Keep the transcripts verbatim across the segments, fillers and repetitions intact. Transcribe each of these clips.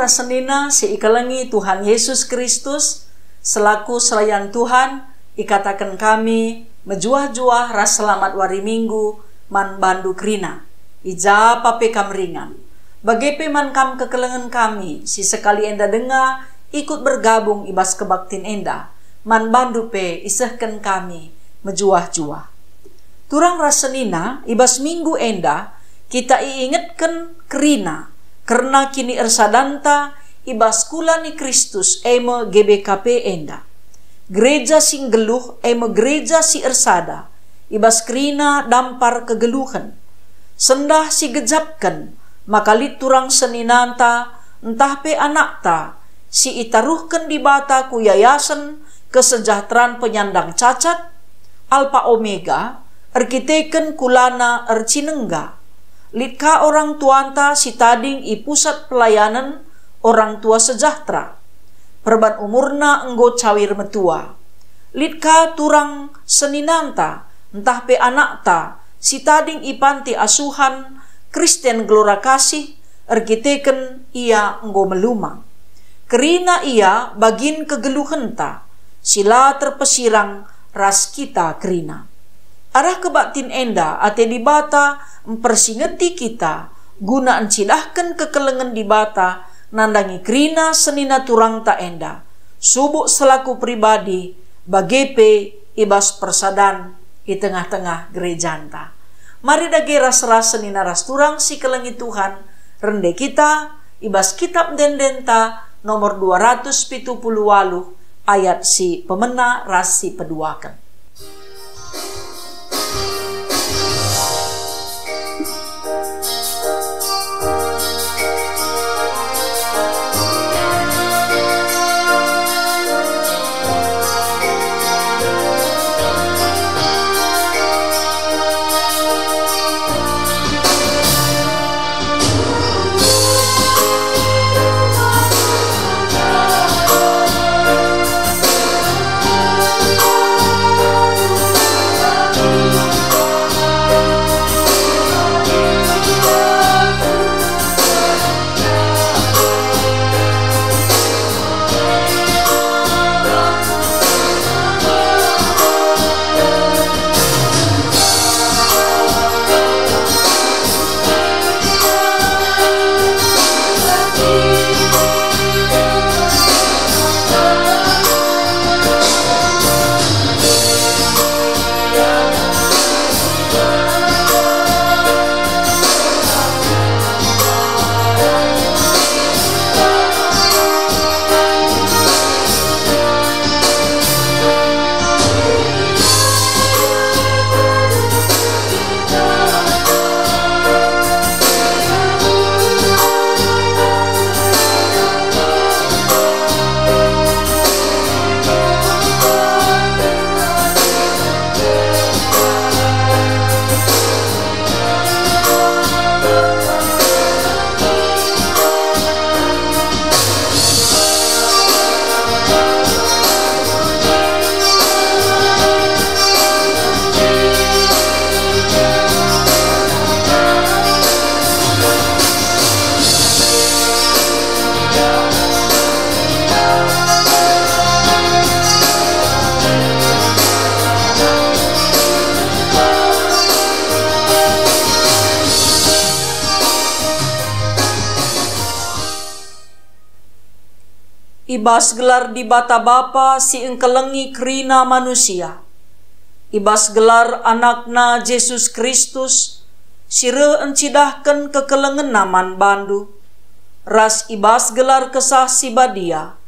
Senina si ikelengi Tuhan Yesus Kristus, selaku serayan Tuhan, ikataken kami mejuah-juah ras selamat wari Minggu man bandu kerina, i ja pa pe kam ringan. Bage pe man kam kekelengen kami si sekali enda denga ikut bergabung i bas kebaktin enda, man bandu pe isehken kami mejuah-juah. Turang ras senina, i bas minggu enda kita iingetken kerina kerna kiniersadanta i bas kula ni Kristus, e me G B K P enda. Gereja si nggeluh, e me gereja si ersada i bas kerina dampar kegeluhen. Sendah sigejapken maka lit turang seninanta ntah pe anakta si itaruhken Dibata ku Yayasen Kesejahteran Penyandang Cacat, Alpa Omega, erkiteken kulana ercinengga. Lit ka orang tuanta si tading i Pusat Pelayanen Orang Tua Sejahtera. Perban umurna enggo cawir metua. Lit ka turang seninanta, ntah pe anakta, si tading i panti asuhan Kristen Gelora Kasih, erkiteken ia enggo melumang. Kerina ia bagin kegeluhenta, si la terpesirang ras kita kerina. Arah kebaktin enda ate Dibata mpersingeti kita guna encidahken kekelengen Dibata nandangi kerina senina turangta enda, subuk selaku pribadi, bage pe i bas persadan i tengah-tengah gerejanta. Mari dage ras-ras senina ras turang si kelengi Tuhan, rende kita i bas Kitab Ende-endenta nomor dua ratus pitu puluh waluh, ayat si pemena ras si peduaken. I bas gelar Dibata Bapa si engkelengi kerina manusia, i bas gelar AnakNa Jesus Kristus, si reh encidahken kekelengenNa man bandu, ras i bas gelar Kesah Si Badia,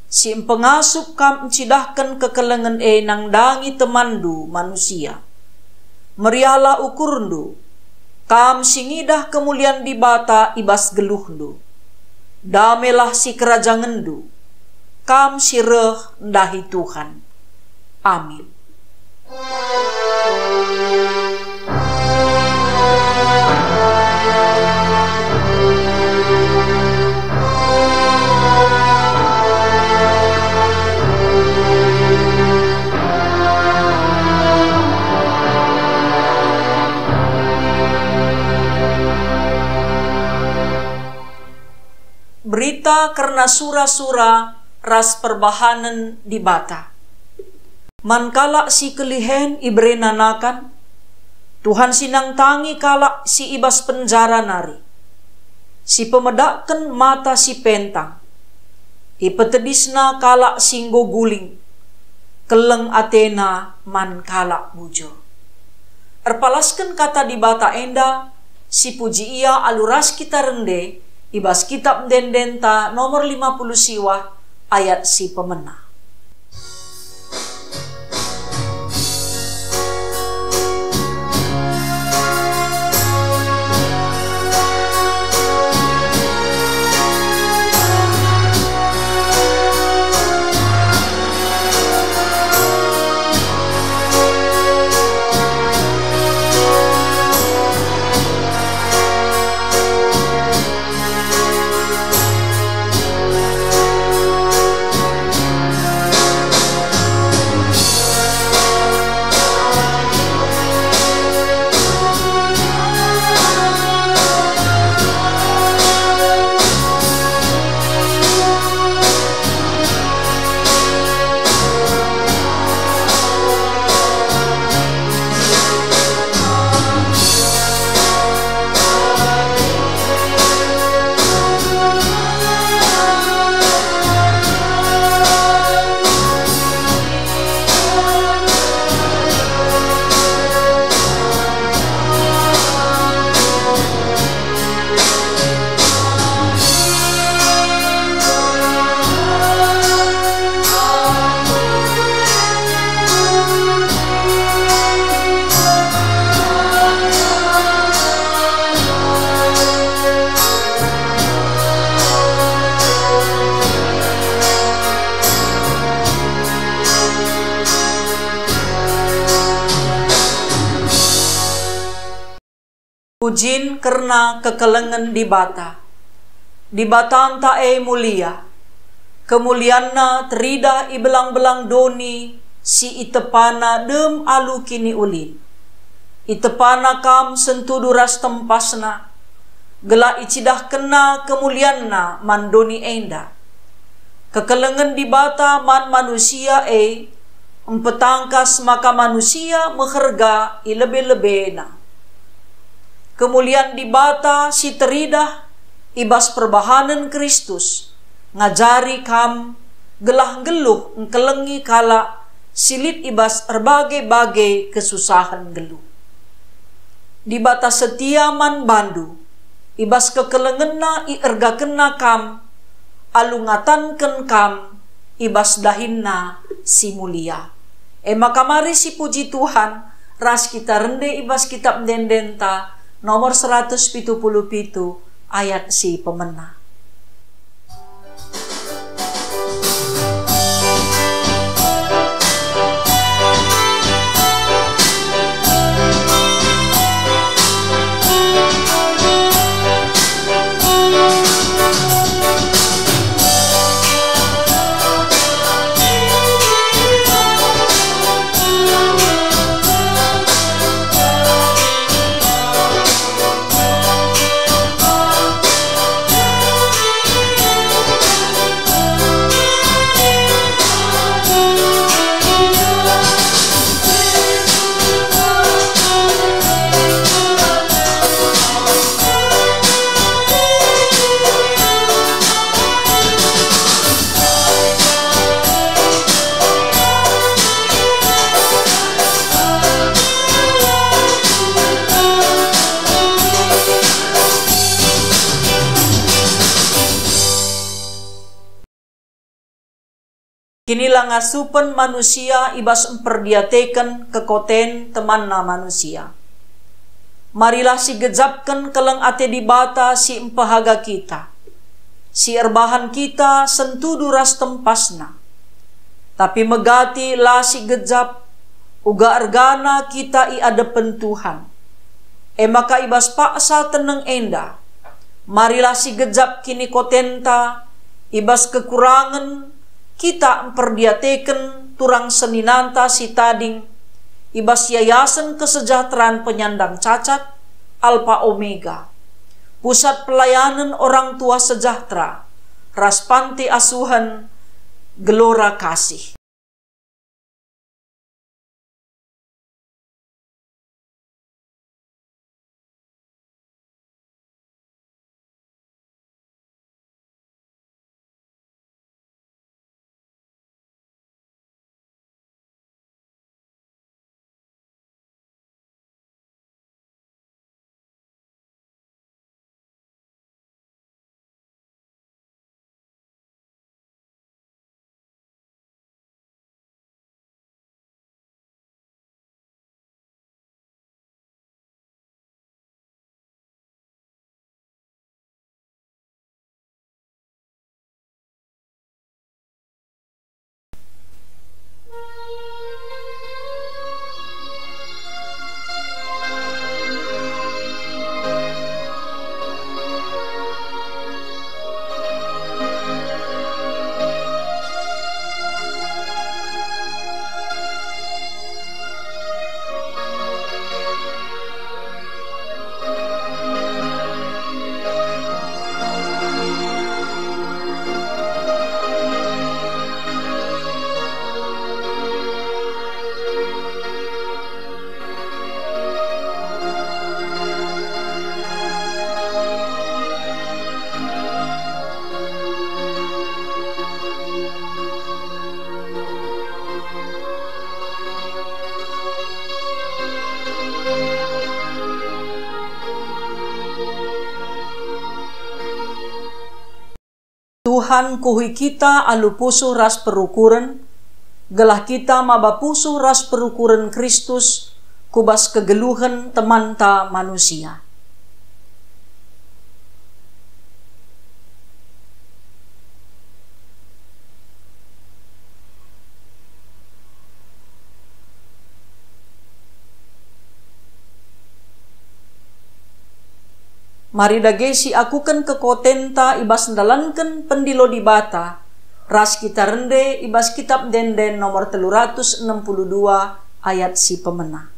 si mpengasup kam encidahken kekelengen e nandangi temanndu manusia. Meriahlah ukurndu, kam si ngidah kemulian Dibata i bas geluhndu. Damelah sikerajangenndu, kam si reh ndahi Tuhan. Amin. Berita kerna sura-sura ras perbahanen Dibata. Man kalak si kelihen iberena nakan, Tuhan si nantangi kalak si i bas penjara nari, si pemedakken mata si pentang, ipetedisna kalak si enggo guling, keleng atena man kalak bujur. Erpalasken kata Dibata enda, sipuji Ia alu ras kita rende i bas Kitap Ende-endenta nomor lima puluh siwah ayat si pemena. Pujin kerna kekelengen Dibata. Dibatanta e mulia. Kemulianna teridah i belang-belang doni si itepana dem alu kiniulin. Itepana kam sentudu ras tempasna, gelah icidahkenna kemulianna man doni enda. Kekelengen Dibata man manusia e mpetangkas maka manusia meherga i lebe-lebena. Kemulian Dibata si teridah i bas perbahanen Kristus ngajari kam gelah nggeluh engkelengi kalak si lit i bas erbage-bage kesusahen nggeluh. Dibata setia man bandu, i bas kekelengenNa iergakenNa kam, alu ngatanken kam i bas dahinNa si mulia. E maka mari sipuji Tuhan ras kita rende i bas Kitap Ende-endenta nomor seratus pitu puluh pitu ayat si pemena. Kinilangasupen manusia i bas mperdiateken kekoten temanna manusia. Marilah sigejapken keleng ate Dibata si mpehaga kita, si erbahan kita sentudu ras tempasNa. Tapi megati la sigejap, uga ergana kita i adepen Tuhan. E maka i bas paksa teneng enda, marilah sigejap kinikotenta, i bas kekurangen kita mperdiateken turang seninanta si tading, i bas Yayasen Kesejahteraan Penyandang Cacat, Alpa Omega, Pusat Pelayanen Orang Tua Sejahtera, ras panti asuhen gelora kasih. Tuhan, kuhi kita alu pusuh ras perukuren, gelah kita maba pusuh ras perukuren Kristus ku bas kegeluhen temanta manusia. Mari dage siakuken kekotenta i bas ndalanken pendilo Dibata, ras kita rende i bas Kitap Ende-enden nomor telu ratus enem puluh dua ayat si pemena.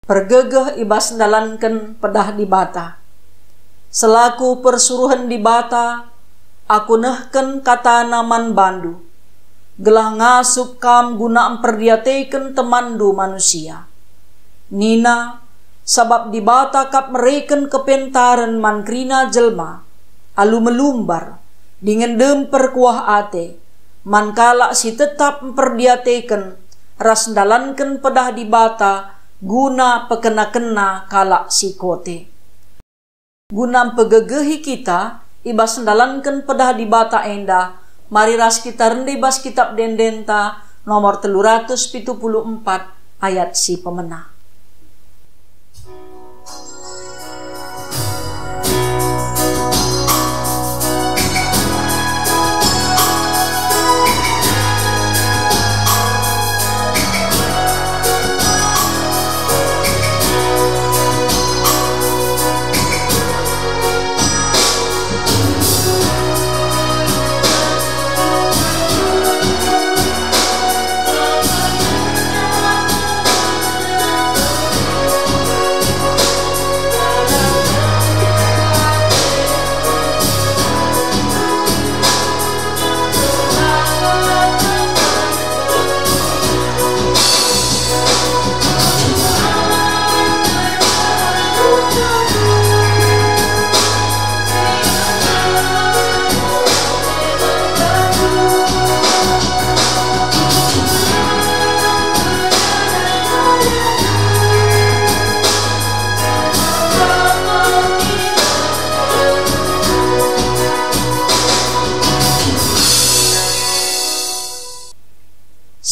Pergegeh i bas ndalanken pedah Dibata. Selaku persuruhen Dibata, aku nehken kataNa man bandu, gelah ngasup kam guna mperdiateken temanndu manusia. Nina, sabap Dibata kap mereken kepentaren man kerina jelma, alu melumbar, dingen dem perkuah ate, man kalak si tetap mperdiateken ras ndalanken pedah Dibata guna pekena-kena kalak si kote. Guna mpegegehi kita i bas ndalanken pedah Dibata enda, mari ras kita rende i bas Kitap Ende-endenta nomor telu ratus pitu puluh empat ayat si pemena.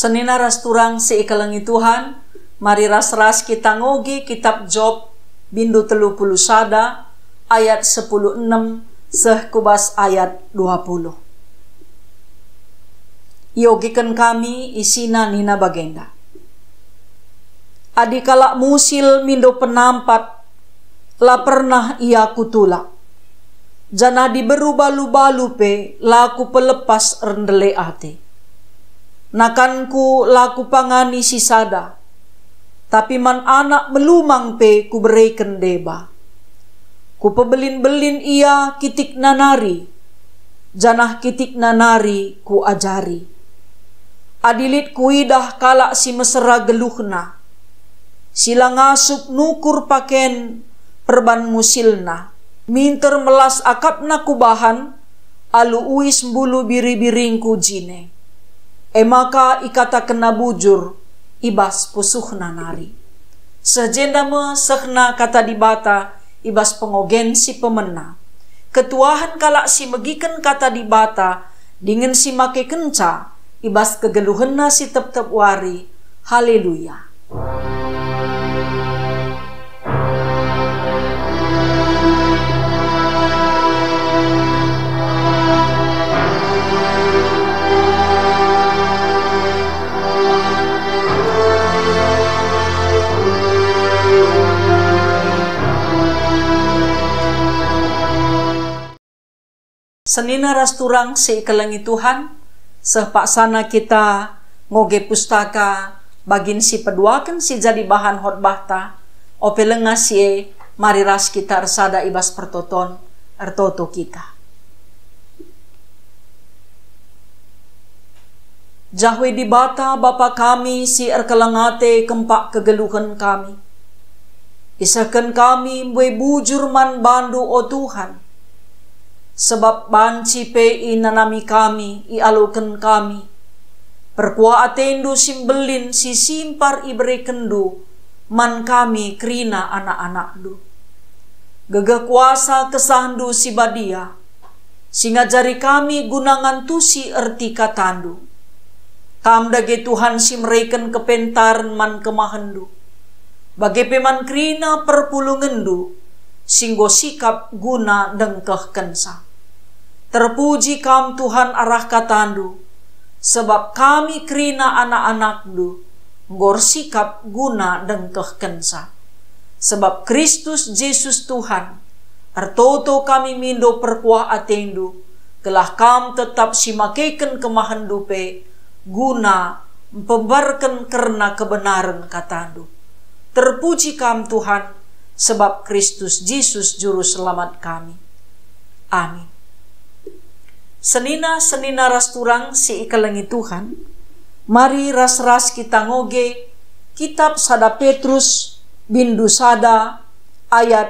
Senina ras turang si ikelengi Tuhan, mari ras-ras kita ngoge Kitab Job, bindu telu puluh sada, ayat sepuluh enem seh ku bas ayat dua puluh. Iogeken kami isina nina bagenda, "Adi kalak musil mindo penampat, la pernah ia kutulak, janah diberu balu-balu pe la kupelepas erndele ate. Nakanku la kupangani sisada, tapi man anak melumang pe kubereken deba. Kupebelin-belin ia kitikna nari, janah kitikna nari kuajari. Adi lit kuidah kalak si mesera geluhna, si la ngasup nukur paken perban musilna, minter melas akapna kubahan alu uis mbulu biri-biringku jine. E maka ikatakenna bujur i bas pusuhna nari." Seh jenda me sehna Kata Dibata i bas pengogen si pemena. Ketuahen kalak si megiken Kata Dibata dingen si makekenca i bas kegeluhenna si tep-tep wari. Haleluya! Senina ras turang si ikelengi Tuhan, seh paksana kita ngoge pustaka bagin si peduaken si jadi bahan khotbahta, ope langa si e, mari ras kita ersada i bas pertoton, ertoto kita. Jahwe Dibata, Bapa kami si erkeleng ate kempak kegeluhen kami. Isehken kami mbue bujur man bandu, o Tuhan. Sebab banci pe inanami kami, ialoken kami. Perkuah atendu si mbelin si simpar iberekenndu man kami kerina anak-anakndu. Gegeh kuasa kesahndu si badia, si ngajari kami guna ngantusi erti katandu. Kam dage Tuhan si mereken kepentaren man kemahenndu, bage pe man kerina perpulungenndu si enggo sikap guna ndengkehkenca. Terpuji Kam, Tuhan, arah katandu, sebab kami kerina anak-anakndu enggo ersikap guna ndengkehkenca. Sebab Kristus Jesus Tuhan, ertoto kami mindo perkuah atendu, gelah Kam tetap si makeken kemahenndu pe guna mpembarken kerna kebenaren katandu. Terpuji Kam, Tuhan, sebab Kristus Jesus Juru Selamat kami. Amin. Senina-senina ras turang si ikelengi Tuhan, mari ras-ras kita ngoge Kitab sada Petrus, bindu sada, ayat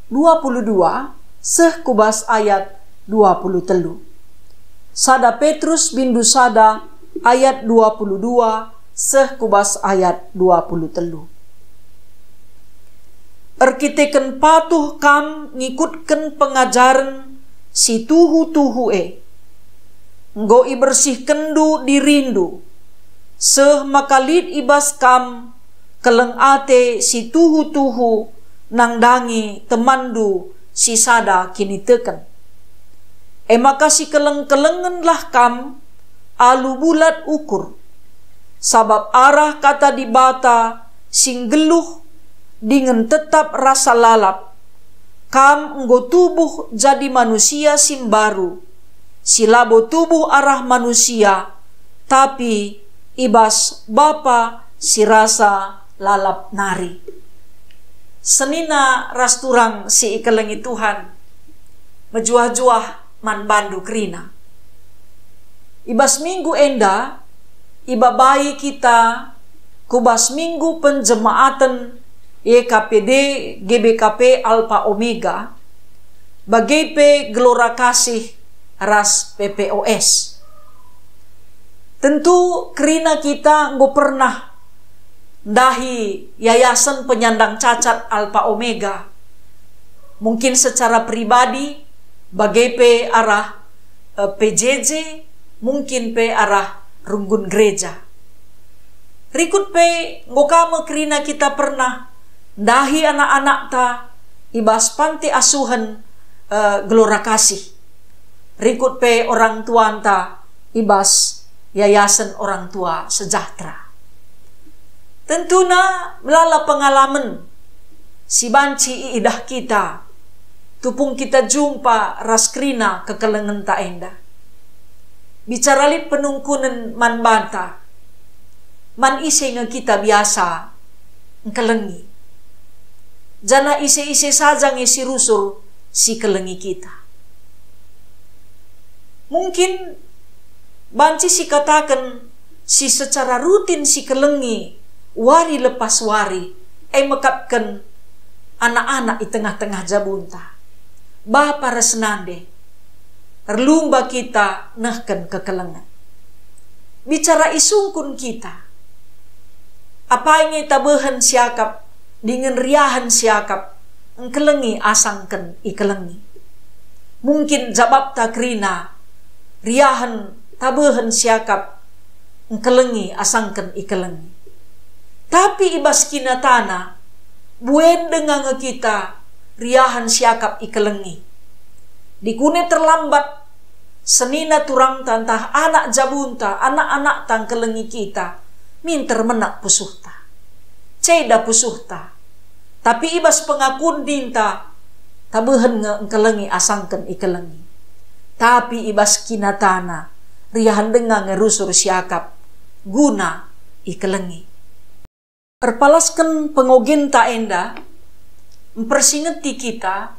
dua puluh dua seh ku bas ayat dua puluh telu. Sada Petrus, bindu sada, ayat dua puluh dua seh ku bas ayat dua puluh telu. Erkiteken patuh kam ngikutken pengajaren si tuhu-tuhu e, enggo ibersihkenndu dirindu, seh maka lit i bas kam keleng ate si tuhu-tuhu nandangi temanndu si sada kiniteken. E maka sikeleng-kelengenlah kam alu bulat ukur, sabap arah Kata Dibata si nggeluh dingen tetap rasa lalap, kam enggo tubuh jadi manusia si mbaru, si labo tubuh arah manusia, tapi i bas Bapa si rasa lalap nari. Senina ras turang si ikelengi Tuhan, mejuah-juah man bandu kerina. I bas minggu enda, ibabai kita ku bas minggu penjemaaten Y K P D G B K P Alpha Omega, bage pe Gelora Kasih ras P P O S. Tentu kerina kita enggo pernah ndahi Yayasan Penyandang Cacat Alpha Omega, mungkin secara pribadi, bage pe arah, eh, P J J, mungkin pe arah runggun gereja. Rikut pe enggo ka me kerina kita pernah ndahi anak-anakta i bas panti asuhen, eh, Gelora Kasih. Rikut pe orang tuanta i bas Yayasan Orang Tua Sejahtera. Tentuna melala pengalamen si banci iidah kita, tupung kita jumpa ras kerina kekelengenta enda. Bicara lit penungkunen man banta, man ise nge kita biasa engkelengi? Janah ise-ise saja nge si rusur si kelengi kita? Mungkin banci sikataken si secara rutin sikelengi wari lepas wari, e mekapken anak-anak i tengah-tengah jabunta, bapa ras nande, erlumba kita nehken kekelengen. Bicara isungkun kita, apai nge tabehen siakap dingen riahen siakap engkelengi asangken ikelengi? Mungkin jabapta kerina, riahen tabehen siakap engkelengi asangken ikelengi. Tapi i bas kinatana, buen denga nge kita riahen siakap ikelengi. Dikune terlambat senina turangta ntah anak jabunta, anak-anakta engkelengi kita, minter menak pusuhta. Ceda pusuhta. Tapi i bas pengakun ninta, tabehen nge engkelengi asangken ikelengi. Tapi i bas kinatana, riahen denga nge rusur siakap guna ikelengi. Erpalasken pengogenta enda mpersingeti kita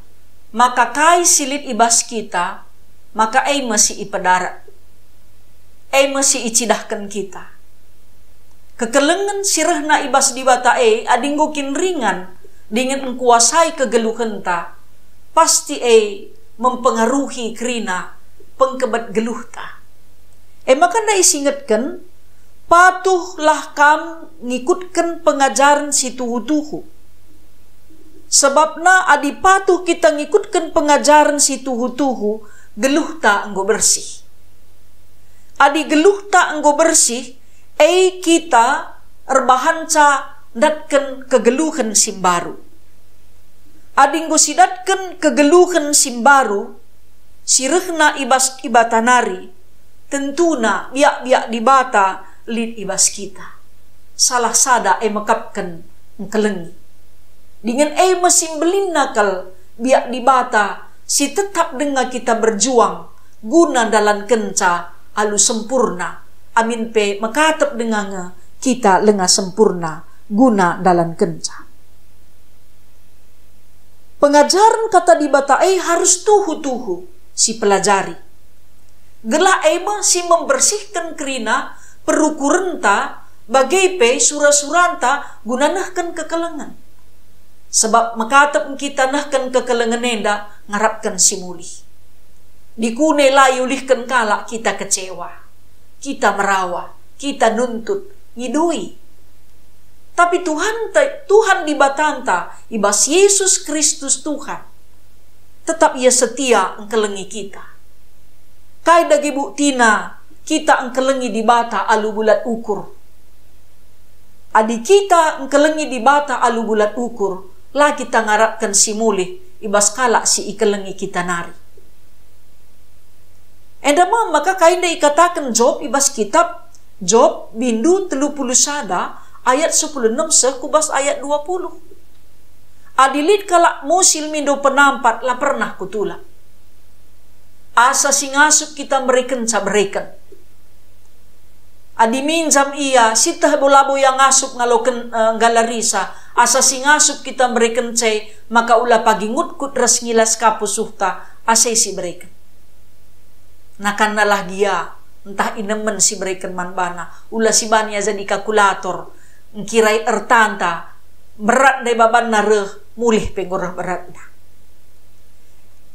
maka kai si lit i bas kita, maka e me si ipedarat, e me si icidahken kita. Kekelengen si rehna i bas Dibata e adi enggo kin ringan dingen engkuasai kegeluhenta, pasti e mempengaruhi kerina pengkebet geluhta. E maka enda isingetken, "Patuhlah kam ngikutken pengajaren si tuhu-tuhu." Sebabna adi patuh kita ngikutken pengajaren si tuhu-tuhu, geluhta enggo bersih. Adi geluhta enggo bersih, e kita erbahanca ndatken kegeluhen si mbaru. Adi enggo sidatken kegeluhen si mbaru, si rehna i bas Dibata nari, tentuna biak-biak Dibata lit i bas kita. Salah sada e mekapken engkelengi. Dingen e me si mbelinna kal biak Dibata si tetap denga kita berjuang guna ndalankenca alu sempurna, amin pe mekatep denga nge kita lenga sempurna guna ndalankenca. Pengajaren Kata Dibata e harus tuhu-tuhu sipelajari. Gelah e me si membersihken kerina perukurenta, bage pe sura-suranta guna nehken kekelengen. Sebab mekatep kita nehken kekelengen enda ngarapken si mulih. Dikune la iulihken kalak kita kecewa, kita merawa, kita nuntut, ngidui. Tapi Tuhan, Tuhan Dibatanta i bas Yesus Kristus Tuhan, tetap Ia setia engkelengi kita. Kai dage buktina kita engkelengi Dibata alu bulat ukur? Adi kita engkelengi Dibata alu bulat ukur, la kita ngarapken si mulih i bas kalak si ikelengi kita nari. Enda me maka kai nda ikataken Job i bas kitab Job, bindu telu puluh sada, ayat sepuluh enem seh ku bas ayat dua puluh. Adi lit kalak musil mindo penampat, la pernah kutulak. Asa si ngasup kita merekenca bereken. Adi minjam ia, sieteh bo labo ia ngasup ngaloken, eh, nggalarisa, asa si ngasup kita merekenca e, maka ula pagi ngutkut ras ngilas ka pusuhta, asa si bereken. Nakannalah gia, ntah inemen si bereken man bana, ula si bani ia jadi kalkulator, ngkirai ertanta, berat ndai babanna reh, mulih pe enggo reh beratna.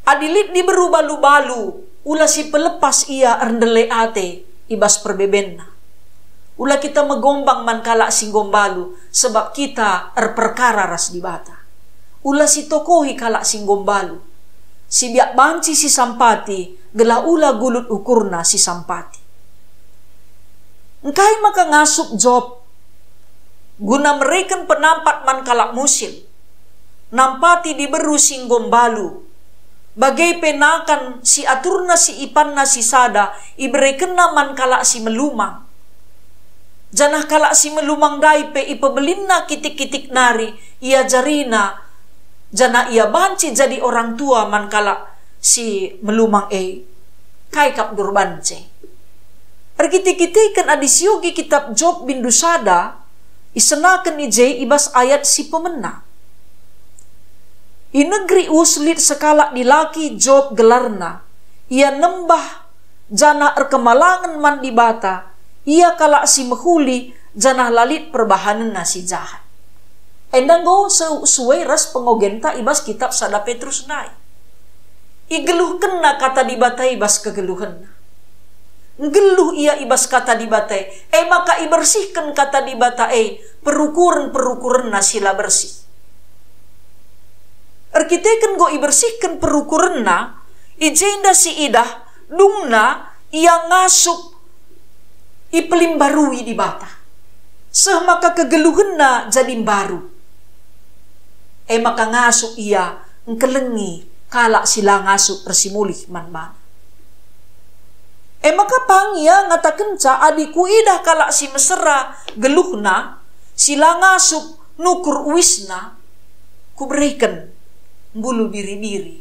Adi lit diberu balu-balu, ula si pelepas ia erndele ate i bas perbebenna. Ula kita megombang man kalak si nggombalu, sebab kita erperkara ras Dibata. Ula si tokohi kalak si nggombalu. Si biak banci si sampati, gelah ula gulut ukurna si sampati. Engkai maka ngasup Job guna mereken penampat man kalak musil, nampati diberu si enggo mbalu, bage pe nakan si aturna si ipanna si sada iberekenna man kalak si melumang. Janah kalak si melumang ndai pe ipebelinna kitik-kitik nari, iajarina, janah ia banci jadi orang tua man kalak si melumang e. Kai kap durbanci? Erkite-kiteken adi siogi kitab Job bindu sada, isenaken i je i bas ayat si pemena. I negeri Us lit sekalak dilaki Job gelarna. Ia nembah janah erkemalangen man Dibata, ia kalak si mehuli janah la lit perbahanenna si jahat. Enda enggo se-, sue ras pengogenta i bas kitab sada Petrus ndai. Igeluhkenna kata Dibata i bas kegeluhenna. Nggeluh ia i bas kata Dibata e, e maka ibersihken kata Dibata e perukuren-perukurenna si la bersih. Erkiteken enggo ibersihken perukurenna, i jenda si idah dungna ia ngasup ipelimbarui Dibata, seh maka kegeluhenna jadi mbaru. E maka ngasup ia engkelengi kalak si la ngasup ersimulih man bana. E maka pang ia ngatakenca, "Adi kuidah kalak si mesera geluhna, si la ngasup nukur uisna, kubereken mbulu biri-biri.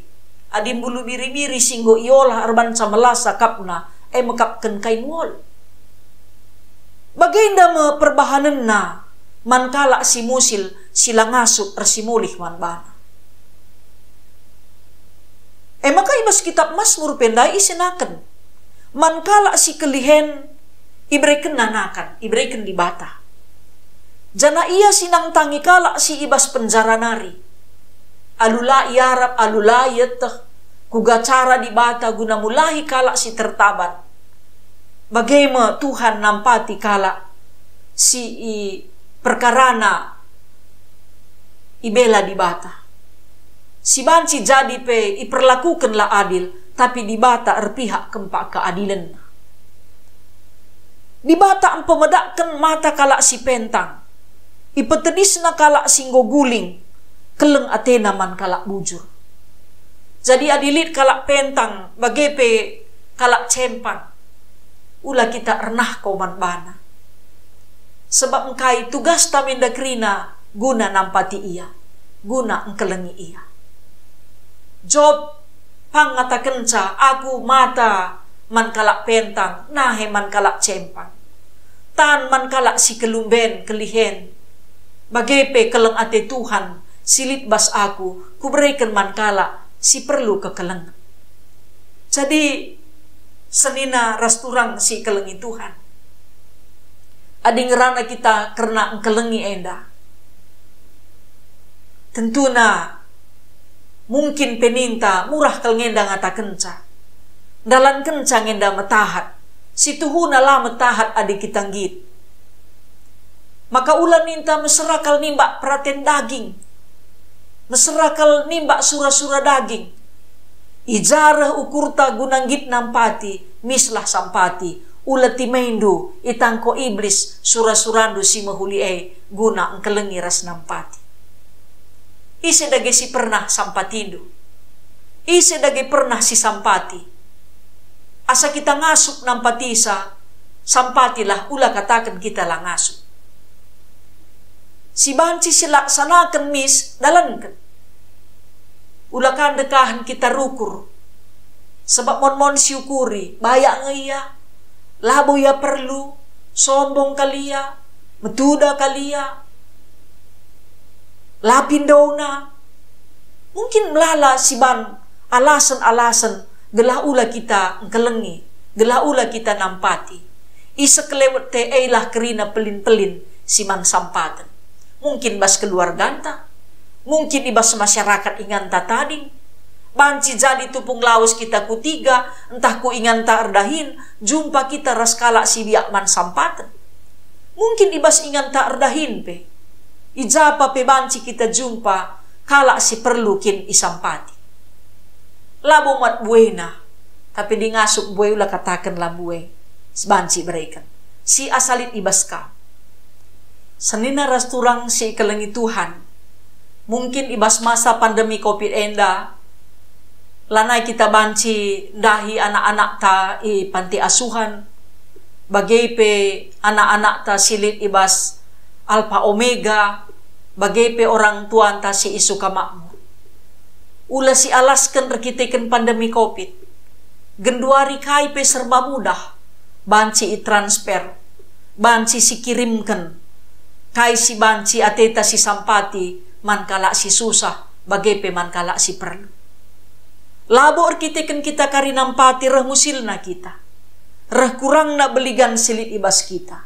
Adi mbulu biri-biri si enggo iolah erbanca melasa kapna, e mekapken kain wol." Bagenda me perbahanenna man kalak si musil, si la ngasup ersimulih man bana. E maka i bas kitab Masmur pe ndai isenaken, man kalak si kelihen iberekenna nakan, ibereken Dibata. Janah ia si nangtangi kalak si i bas penjara nari, alu la iarap, alu la ieteh, kuga cara Dibata guna mulahi kalak si tertaban. Bage me Tuhan nampati kalak si i perkarana ibela Dibata. Si banci jadi pe iperlakuken la adil, tapi Dibata erpihak kempak keadilenNa. Dibata mpemedakken mata kalak si pentang, ipetedisNa kalak si enggo guling, keleng atena man kalak bujur. Jadi adi lit kalak pentang, bage pe kalak cempang, ula kita ernahko man bana. Sebab engkai tugasta menda kerina guna nampati ia, guna engkelengi ia. Job pang ngatakenca, "Aku mata man kalak pentang, nahe man kalak cempang. Tan man kalak si kelumben, kelihen. Bage pe keleng ate Tuhan si lit bas aku, kubereken man kalak si perlu kekelengen." Jadi, senina ras turang si ikelengi Tuhan, adi ngerana kita kerna engkelengi enda, tentuna mungkin pe ninta, "Murah kal ngenda ngatakenca, ndalankenca ngenda metahat, situhuna la metahat adi kita nggit." Maka ula ninta mesera kal nimbak peraten daging, mesera kal nimbak sura-sura daging. I ja reh ukurta guna nggit nampati, mislah sampati, ula timeindu itangko Iblis sura-surandu si mehuli e guna engkelengi ras nampati. Ise dage si pernah sampatindu? Ise dage pernah si sampati? Asa kita ngasup nampatisa, sampatilah, ula kataken kita la ngasup. Si banci silaksanaken mis dalanken. Ula ka ndekahen kita rukur, sebab mon-mon siukuri, bayak nge ia, labo ia perlu, sombong kal ia, metuda kal ia, la pindona. Mungkin melala siban alasen-alasen gelah ula kita engkelengi, gelah ula kita nampati. Ise kelewet te eilah kerina pelin-pelin si man sampaten. Mungkin bas keluarganta, mungkin i bas masyarakat inganta tading. Banci jadi tupung lawes kita ku tiga, ntah ku inganta erdahin, jumpa kita ras kalak si biak man sampaten. Mungkin i bas inganta erdahin pe, i ja pa pe banci kita jumpa kalak si perlu kin isampati. Labo mat buena, tapi adi ngasup mbue ula kataken la mbue, si banci bereken. Si asa lit i bas kam. Senina ras turang si ikelengi Tuhan, mungkin i bas masa pandemi covid enda, lanai kita banci ndahi anak-anakta i panti asuhan, bage pe anak-anakta si lit i bas Alpa Omega, bage pe orang tuanta si i suka makmur. Ula sialasken erkiteken pandemi covid, genduari kai pe serba mudah banci itransfer, banci sikirimken, kai si banci ateta sisampati man kalak si susah, bage pe man kalak si perlu. Labo erkiteken kita kari nampati reh musilna kita, reh kurangna beligan si lit i bas kita.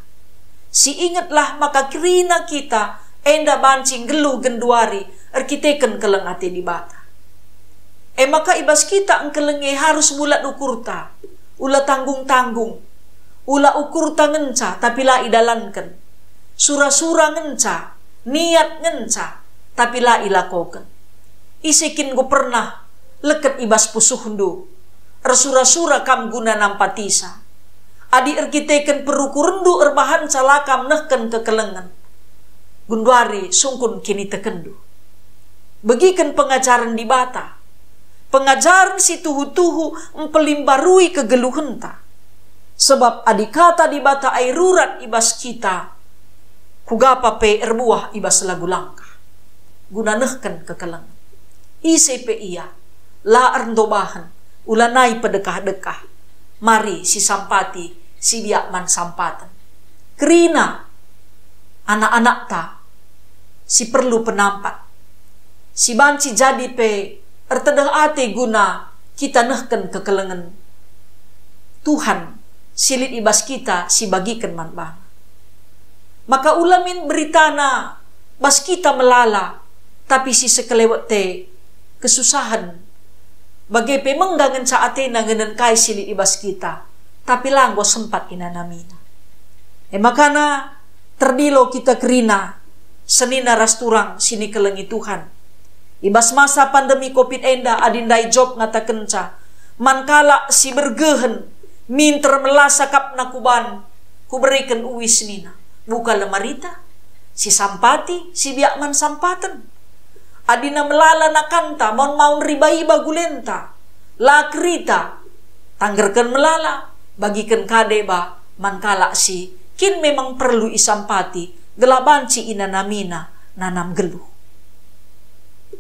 Siingetlah maka kerina kita enda banci nggeluh genduari erkiteken keleng ate Dibata. E maka i bas kita engkeleng e harus bulat ukurta, ula tanggung-tanggung, ula ukurta ngenca tapi la idalanken, sura-sura ngenca, niat ngenca, tapi la ilakoken. Ise kin enggo pernah leket i bas pusuhndu, ersura-sura kam guna nampatisa? Adi erkiteken perukurndu erbahanca la kam nehken kekelengen, genduari sungkun kinitekenndu. Begiken pengajaren Dibata, pengajaren si tuhu-tuhu mpelimbarui kegeluhenta. Sebab adi kata Dibata e rurat i bas kita, kugapa pe erbuah i bas lagu langkah, guna nehken kekelengen. Ise pe ia, la erndobahen, ulanai pedekah-dekah. Mari sisampati si biak man sampaten. Kerina anak-anakta si perlu penampat, si banci jadi pe ertedeh ate guna kita nehken kekelengen Tuhan si lit i bas kita sibagiken man bana. Maka ula min beritana bas kita melala, tapi si sekelewet e kesusahen, bage pe mengga ngenca atena ngenen kai si lit i bas kita, tapi la enggo sempat inanamina. E makana terdilo kita kerina, senina ras turang si nikelengi Tuhan. I bas masa pandemi covid enda, adi ndai Job ngatakenca, "Man kalak si bergehen, minter melasa kap na kuban, kubereken uis," nina. Buka lemarita, sisampati, si biak man sampaten. Adina melala nakanta, maun-maun riba-iba gulenta, la kerita, tanggerken melala, bagiken ka deba man kalak si kin memang perlu isampati, gelah banci inanamina nanam geluh.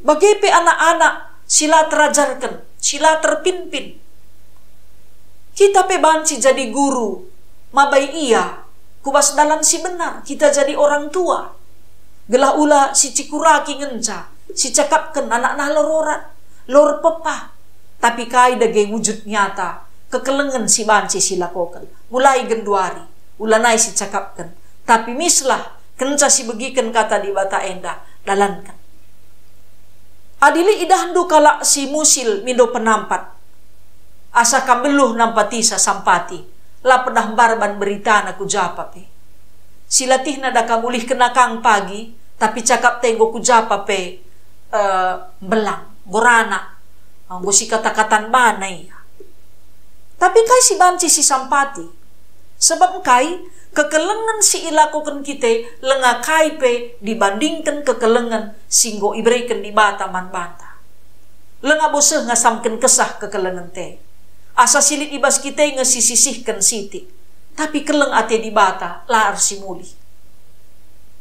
Bage pe anak-anak si la terajarken, si la terpinpin. Kita pe banci jadi guru, mabai ia ku bas dalan si benar, kita jadi orang tua. Gelah ula si cikuraki ngenca, sicakapken anak nalor orat, lor pepah. Tapi kai dage wujud nyata kekelengen si banci silakoken? Mulai genduari, ulanai sicakapken, tapi mislah kenca sibegiken kata Dibata enda, dalanken. Adi lit idahndu kalak si musil mindo penampat, asa kam beluh nampatisa sampati, la pernah mbarban beritana ku japa pe. Silatihna da kam ulihken akang pagi, tapi cakapta enggo ku japa pe, eh, mbelang, enggo ranak, enggo sikata-katan bana ia. Tapi kai si banci sisampati? Sebab engkai, kekelengen si ilakoken kita langa kai pe dibandingken kekelengen si enggo ibereken Dibata man banta. Langa bo seh ngasamken kesah kekelengenta. Asa si lit i bas kita nge sisisihken sitik, tapi keleng ate Dibata la ersimulih.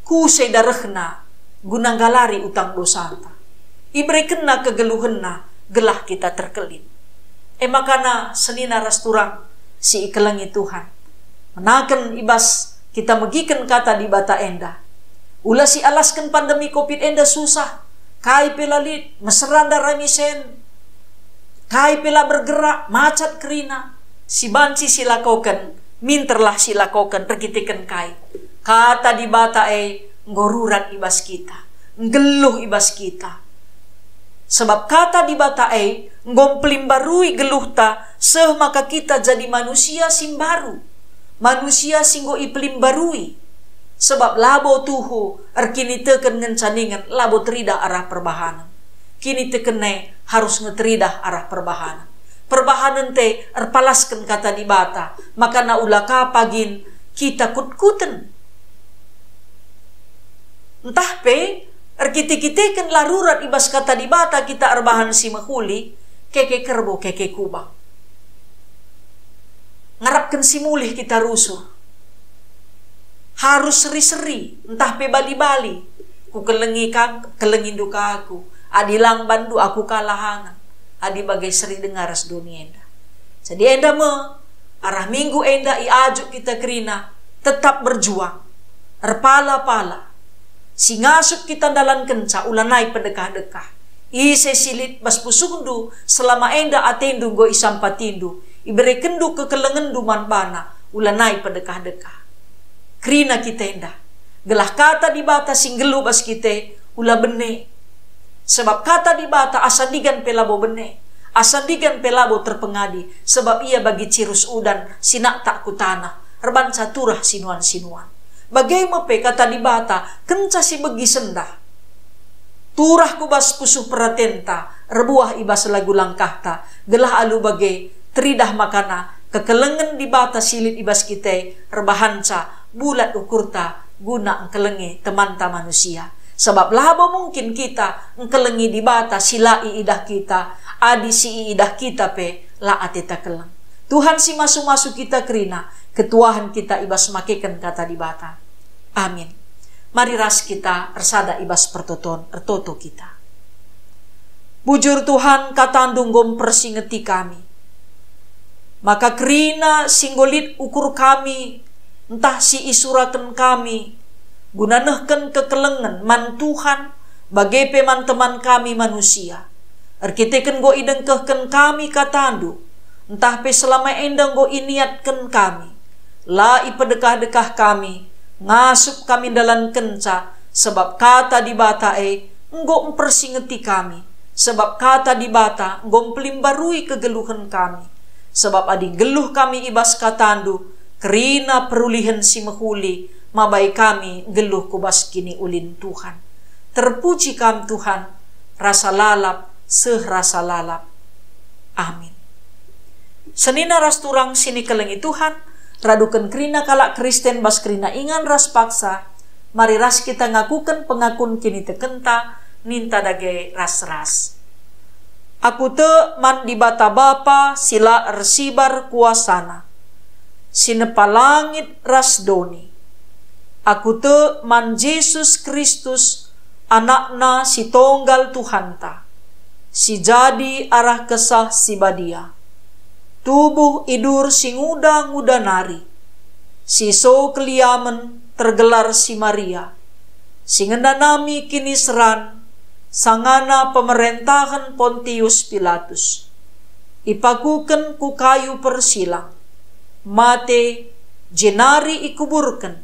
Kuse darehna guna nggalari utang dosanta. IberekenNa kegeluhenNa gelah kita terkelin. E makana senina ras turang si ikelengi Tuhan, menaken i bas kita megiken kata Dibata enda. Ula sialasken pandemi covid enda susah, kai pe la lit, mesera ndarai misen, kai pe la bergerak, macet kerina, si banci silakoken, minterlah silakoken erkiteken kai. Kata Dibata e enggo rurat i bas kita, nggeluh i bas kita. Sebab kata Dibata e enggo mpelimbarui geluhta seh maka kita jadi manusia si mbaru, manusia si enggo ipelimbarui. Sebab labo tuhu erkiniteken ngenca ningen labo teridah arah perbahanen. Kiniteken e harus nge teridah arah perbahanen. Perbahanen te erpalasken kata Dibata, makana ula ka pagin kita kutkuten. Ntah pe, erkite-kiteken la rurat i bas Kata Dibata kita erbahan si mehuli, keke kerbo, keke kubang. Ngarapken si mulih kita rusur. Harus seri-seri, ntah pe bali-bali. Kukelengi kam, kelengindu ka aku. Adi lang banndu, aku ka la hangen. Adi bage seri denga ras doni enda. Jadi enda me, arah minggu enda iajuk kita kerina tetap berjuang, erpala-pala. Si ngasup kita ndalankenca ulanai pedekah-dekah. Ise si lit bas pusuhndu selama enda atendu enggo isampatindu, iberekenndu kekelengenndu man bana, ulanai pedekah-dekah. Kerina kita enda, gelah Kata Dibata si nggeluh bas kita ula bene. Sebab Kata Dibata asa ndigan pe labo bene, asa ndigan pe labo terpengadi, sebab ia bagi cirus udan si naktak ku taneh, erbanca turah sinuan-sinuan. Bage me pe Kata Dibata, kenca si begi sendah, turah ku bas pusuh peratenta, erbuah i bas lagu langkahta, gelah alu bage teridah makana kekelengen Dibata si lit i bas kita e erbahanca bulat ukurta guna engkelengi temanta manusia. Sebab labo mungkin kita engkelengi Dibata si la iidah kita, adi si iidah kita pe la ateta keleng. Tuhan si masu-masu kita kerina, ketuahen kita i bas makeken Kata Dibata. Amin. Mari ras kita ersada i bas pertoton, ertoto kita. Bujur Tuhan, KataNdu enggo mpersingeti kami, maka kerina si enggo lit ukur kami, ntah si isuraken kami, guna nehken kekelengen man Tuhan, bage pe man teman kami manusia. Erkiteken enggo idengkehken kami KataNdu, ntah pe selama enda enggo iniatken kami, la ipedekah-dekah kami, ngasup kami ndalankenca, sebab Kata Dibata e enggo mpersingeti kami, sebab Kata Dibata enggo mpelimbarui kegeluhen kami. Sebab adi nggeluh kami i bas KataNdu, kerina perulihen si mehuli mabai kami nggeluh ku bas kiniulin Tuhan. Terpuji Kam, Tuhan, rasa lalap, seh rasa lalap. Amin. Senina ras turang si nikelengi Tuhan, raduken kerina kalak Kristen bas kerina ingan ras paksa, mari ras kita ngakuken pengakun kinitekenta, ninta dage ras-ras. Aku tek man Dibata Bapa si la ersibar kuasaNa, si nepa langit ras doni. Aku tek man Jesus Kristus, AnakNa si tonggal Tuhanta, si jadi arah Kesah Si Badia, tubuh idur si nguda-nguda nari, si so keliamen tergelar si Maria, si ngenanami kiniseran sangana pemerentahen Pontius Pilatus, ipakuken ku kayu persilang, mate, jenari ikuburken,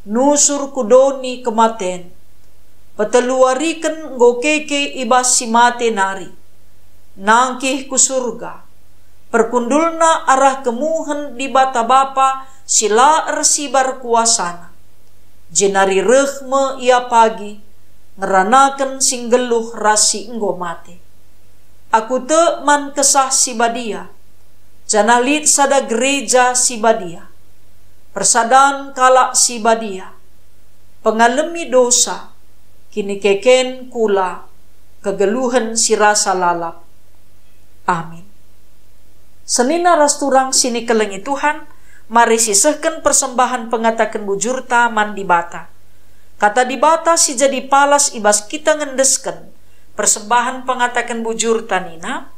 nusur ku doni kematen. Peteluariken enggo keke i bas si mate nari, nangkih ku Surga, perkundulna arah kemuhen Dibata Bapa si la ersibar kuasaNa. Jenari reh me Ia pagi, ngeranaken si nggeluh ras si enggo mate. Aku tek man Kesah Si Badia, janah lit sada gereja si badia, persadan kalak si badia, pengalemi dosa, kinikeken kula, kegeluhen si rasa lalap. Amin. Senina ras turang si nikelengi Tuhan, mari sisehken persembahen pengataken bujurta man Dibata. Kata Dibata si jadi palas i bas kita ngendesken persembahen pengataken bujurta nina,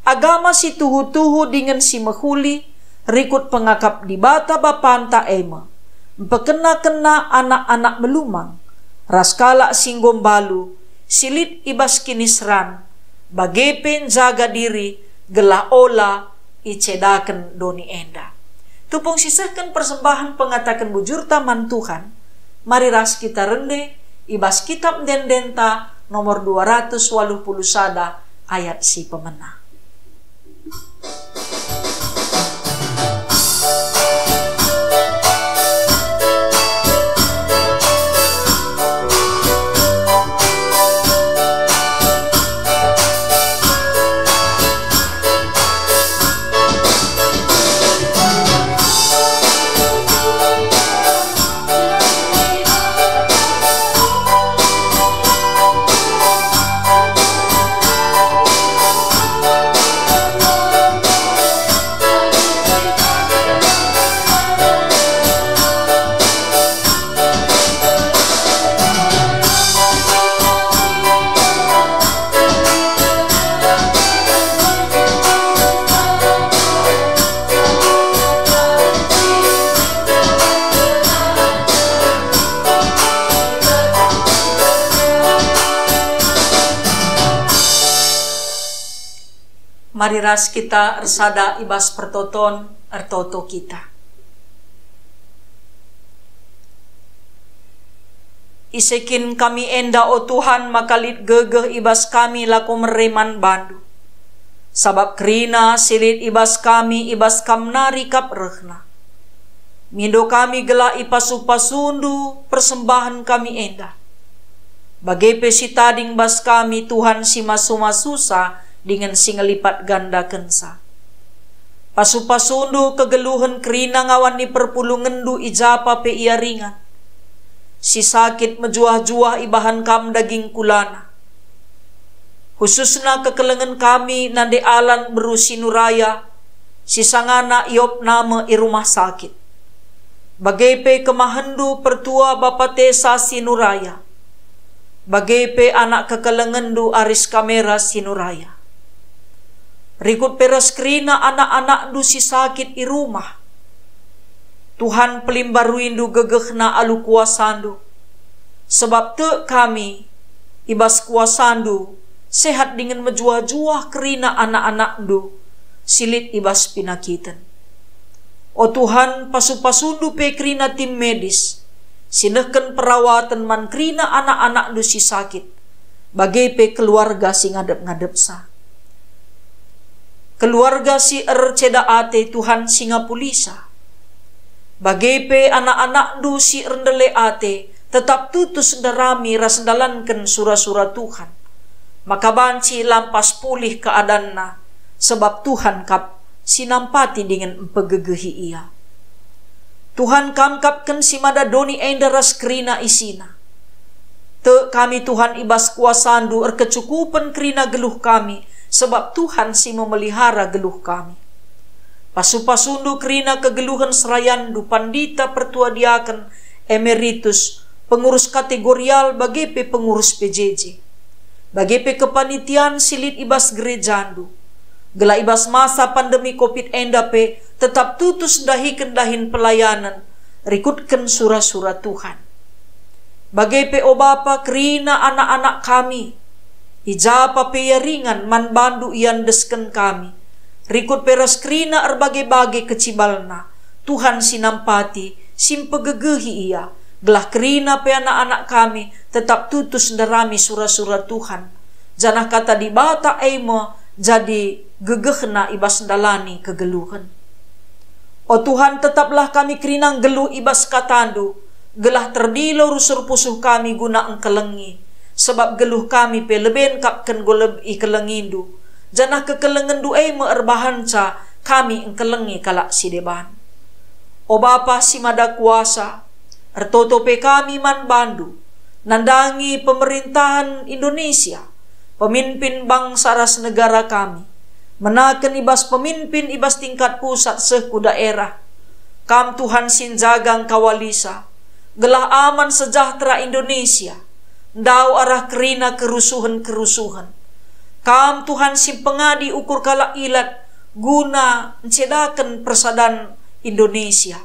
"Agama si tuhu-tuhu dingen si mehuli rikut pengakap Dibata Bapanta e me, mpekena-kena anak-anak melumang, ras kalak si enggo mbalu, si lit i bas kiniseran, bage pe njaga diri gelah ola icedaken doni enda." Tupung sisehken persembahen pengataken bujurta man Tuhan, mari ras kita rende i bas Kitab Ende-endenta nomor dua ratus waluh puluh sada ayat si pemena. Mari ras kita ersada i bas pertoton, ertoto kita. Ise kin kami enda, o Tuhan, maka lit gegeh i bas kami lako mere man bandu? Sabap kerina si lit i bas kami i bas Kam nari kap rehna. Mindo kami gelah ipasu-pasundu persembahen kami enda. Bage pe si tading bas kami, Tuhan, si masu-masusa dingen si ngelipat gandakensa. Pasu-pasundu kegeluhen kerina ngawan ni perpulungenndu i ja pe ia ringan. Si sakit mejuah-juah ibahan Kam daging kulana. Khususna kekelengen kami nande Alan beru si Nuraya, si sangana iopna me i rumah sakit. Bage pe kemahenndu pertua Bapa Tesa si Nuraya. Bage pe anak kekelengenndu Aris Kamera si Nuraya. Rikut pe ras kerina anak-anakndu si sakit i rumah. Tuhan, pelimbaruindu gegehna alu kuasandu. Sebab tek kami, i bas kuasandu, sehat dingen mejuah-juah kerina anak-anakndu si lit i bas penakiten. O Tuhan, pasu-pasundu pe kerina tim medis, si nehken perawaten man kerina anak-anakndu si sakit, bage pe keluarga si ngadep-ngadepsa. Keluarga si erceda ate, Tuhan, si ngapulisa. Bage pe anak-anakndu si erndele ate, tetap tutus ndarami ras ndalanken sura-sura Tuhan, maka banci lampas pulih keadanna, sebab Tuhan kap si nampati dingen mpegegehi ia. Tuhan, Kam kap ken si mada doni enda ras kerina isina. Tek kami, Tuhan, i bas kuasandu erkecukupen kerina geluh kami, sebab Tuhan si memelihara geluh kami. Pasu-pasundu kerina kegeluhen serayanndu, pandita, pertua diaken, emeritus, pengurus kategorial, bage pe pengurus P J J. Bage pe kepanitian si lit i bas gerejandu. Gelah i bas masa pandemi covid enda pe tetap tutus ndahiken dahin pelayanen, rikutken sura-sura Tuhan. Bage pe, o Bapa, kerina anak-anak kami, i ja pe ia ringan man bandu iendesken kami, rikut pe ras kerina erbage-bage kecibalna, Tuhan si nampati, si mpegegehi ia, gelah kerina pe anak-anak kami tetap tutus ndarami sura-sura Tuhan, janah kata Dibata e me jadi gegehna i bas ndalani kegeluhen. O Tuhan, tetaplah kami kerina nggeluh i bas kataNdu, gelah terdilo rusur pusuh kami guna engkelengi, sebab geluh kami pe leben kap ken enggo lebe ikelengiNdu, janah kekelengenNdu e me erbahanca kami engkelengi kalak si deban. O Bapa si Mada Kuasa, ertoto pe kami man bandu, nandangi pemerintahen Indonesia, pemimpin bangsa ras negara kami, menaken i bas pemimpin i bas tingkat pusat seh ku daerah. Kam Tuhan si njaga engkawalisa, gelah aman sejahtera Indonesia, ndauh arah kerina kerusuhen-kerusuhen. Kam Tuhan si mpengadi ukur kalak ilat guna ncedaken persadan Indonesia.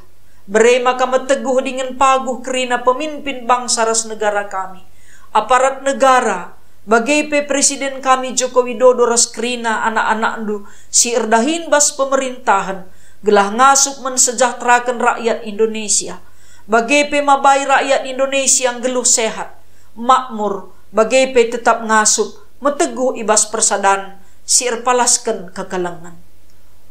Bere maka meteguh dingen paguh kerina pemimpin bangsa ras negara kami, aparat negara, bage pe Presiden kami Joko Widodo ras kerina anak-anakNdu si erdahin bas pemerintahen, gelah ngasup mensejahteraken rakyat Indonesia, bage pe mabai rakyat Indonesia nggeluh sehat, makmur, bage pe tetap ngasup meteguh i bas persadan si erpalasken kekelengen.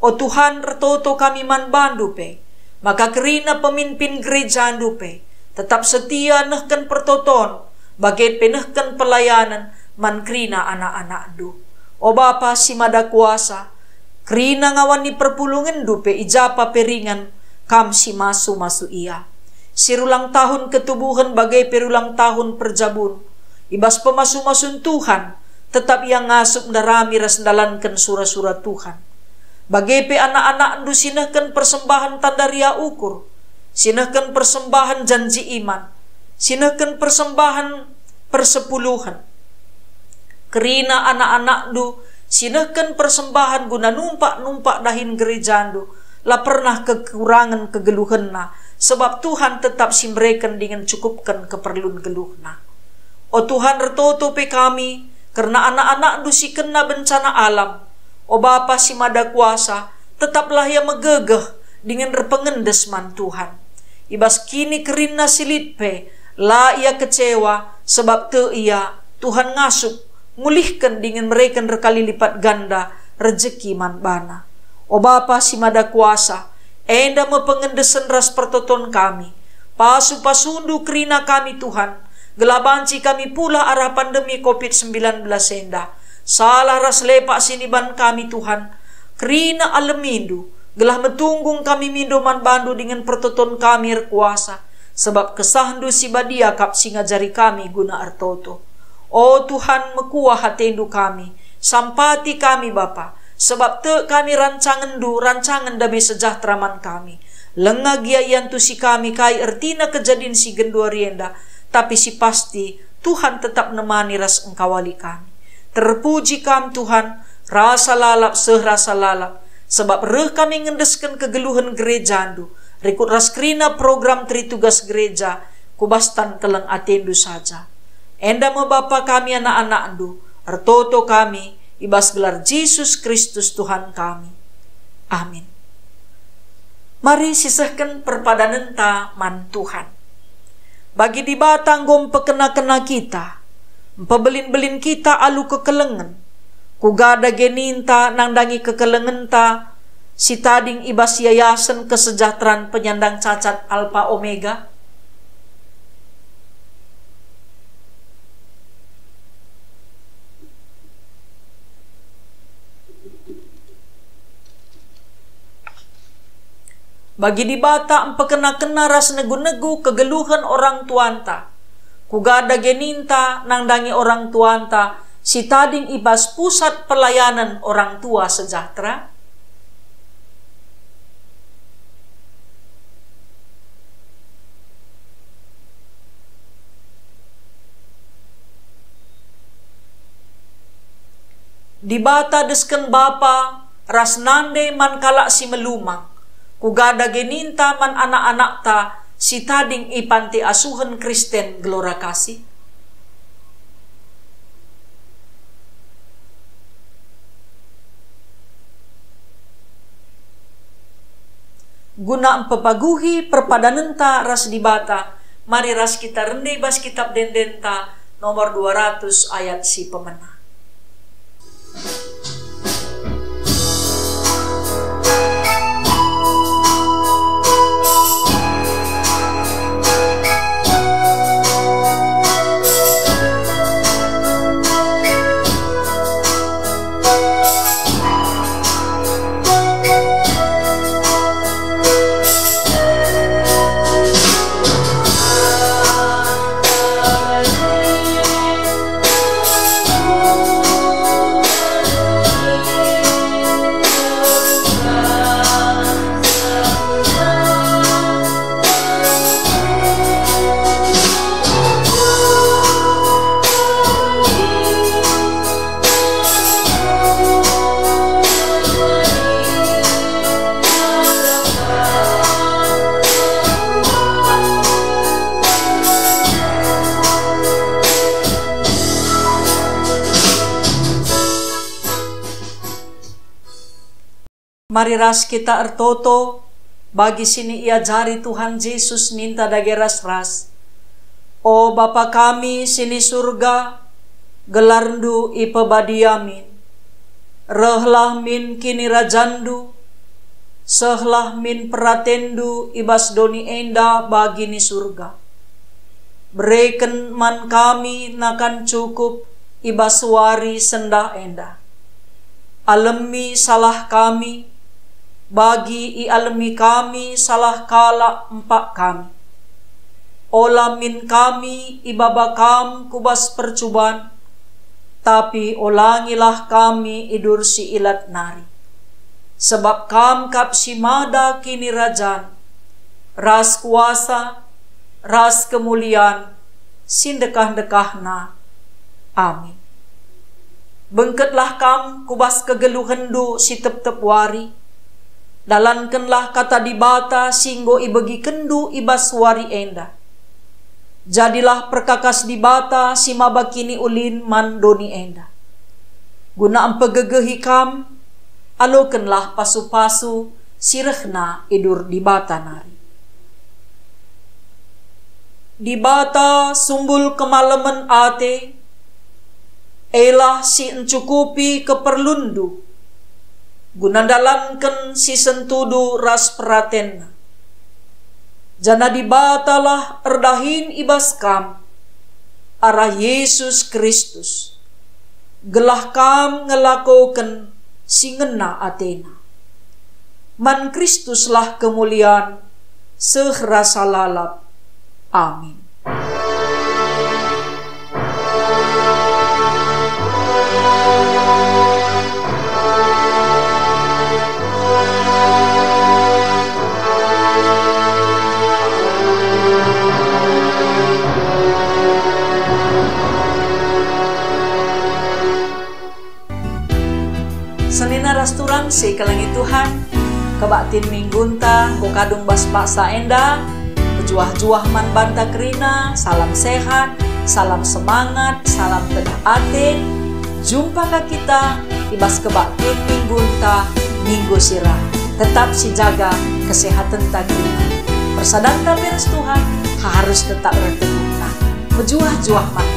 O Tuhan, ertoto kami man bandu pe, maka kerina pemimpin gerejandu pe tetap setia nehken pertoton, bage pe nehken pelayanen man kerina anak-anakndu. O Bapa si Mada Kuasa, kerina ngawan ni perpulungenndu pe i ja pe ringan, Kam si masu-masu ia. Si rulang tahun ketubuhen bage pe rulang tahun perjabun, i bas pemasu-masun Tuhan, tetap ia ngasup ndarami ras ndalanken sura-sura Tuhan. Bage pe anak-anakndu si nehken persembahen tanda ria ukur, si nehken persembahen janji iman, si nehken persembahen persepuluhen. Kerina anak-anakndu si nehken persembahen guna numpak-numpak dahin gerejandu, la pernah kekurangen kegeluhenna, sebab Tuhan tetap si mereken dingen cukupken keperlun geluhna. O Tuhan, ertoto pe kami kerna anak-anakndu si kena bencana alam, O Bapa si Mada Kuasa, tetaplah ia megegeh dingen erpengendes man Tuhan. I bas kinikerinna si lit pe, la ia kecewa, sebab tek ia, Tuhan ngasup, ngulihken dingen mereken erkali lipat ganda rejeki man bana. O Bapa si Mada Kuasa, enda me pengendesen ras pertoton kami. Pasu-pasundu kerina kami, Tuhan, gelah banci kami pulah arah pandemi covid sembilan belas enda. Salah ras lepak si niban kami, Tuhan, kerina alemindu, gelah metunggung kami mindo man bandu dingen pertoton kami erkuasa, sebab kesahndu si badia kap si ngajari kami guna ertoto. O Tuhan, mekuah atendu kami, sampati kami, Bapa, sebab tek kami rancangenndu, rancangen dame sejahtera man kami. Lenga gia iantusi kami kai ertina kejadin si genduari enda, tapi si pasti Tuhan tetap nemani ras engkawali kami. Terpuji Kam, Tuhan, rasa lalap seh rasa lalap, sebab reh kami ngendesken kegeluhen gerejaNdu, rikut ras kerina program teritugas gereja, ku bas tan keleng ateNdu saja. Enda me Bapa kami anak-anakNdu, ertoto kami, i bas gelar Jesus Kristus Tuhan kami. Amin. Mari sisehken perpadanenta man Tuhan. Bagi Dibata enggo mpekena-kena kita, mpebelin-belin kita alu kekelengen, kuga dage ninta nandangi kekelengenta si tading i bas Yayasen Kesejahteraan Penyandang Cacat Alpha Omega? Bagi Dibata mpekena-kena ras negu-negu kegeluhen orang tuanta. Kuga dage ninta nandangi orang tuanta si tading i bas pusat pelayanen orang tua sejahtera? Dibata desken bapa ras nande man kalak si melumang, kuga dage ninta man anak-anakta si tading i panti asuhen Kristen Gelora Kasih? Guna mpepaguhi perpadanenta ras Dibata, mari ras kita rende i bas Kitap Ende-endenta nomor dua ratus ayat si pemena. Mari ras kita ertoto bagi si niajari Tuhan Jesus ninta dage ras-ras. O Bapa kami si ni Surga, gelarNdu ipebadia min. Rehlah min kinirajanNdu, sehlah min peratenNdu i bas doni enda bagi ni Surga. Bereken man kami nakan cukup i bas wari sendah enda. Alemi salah kami, bagi ialemi kami salah kalak empak kami. Ola min kami ibaba Kam ku bas percuban, tapi olangilah kami i dur si ilat nari. Sebab Kam kap si mada kinirajan, ras kuasa, ras kemulian, si ndekah-ndekahna. Amin. Bengketlah Kam ku bas kegeluhenNdu si tep-tep wari. Dalankenlah Kata Dibata si enggo ibegikenNdu i bas wari enda. Jadilah perkakas Dibata si maba kiniulin man doni enda. Guna mpegegehi Kam, Alokenlah pasu-pasu si rehna i dur Dibata nari. Dibata sumbul kemalemen ate, elah si encukupi keperlunndu, guna ndalanken si sentudu ras peratenNa. Janah Dibatalah erdahin i bas kam arah Yesus Kristus, gelah kam ngelakoken si ngena ateNa. Man Kristuslah kemulian seh rasa lalap. Amin. Senina ras turang si kelengi Tuhan, kebaktin minggunta enggo kadung bas paksa enda. Mejuah-juah man banta kerina, salam sehat, salam semangat, salam tedah ate. Jumpa ka kita i bas kebaktin minggunta minggu si reh. Tetap sijaga kesehatenta kerina. Persadanta pe ras Tuhan harus tetap erteguhna. Mejuah-juah man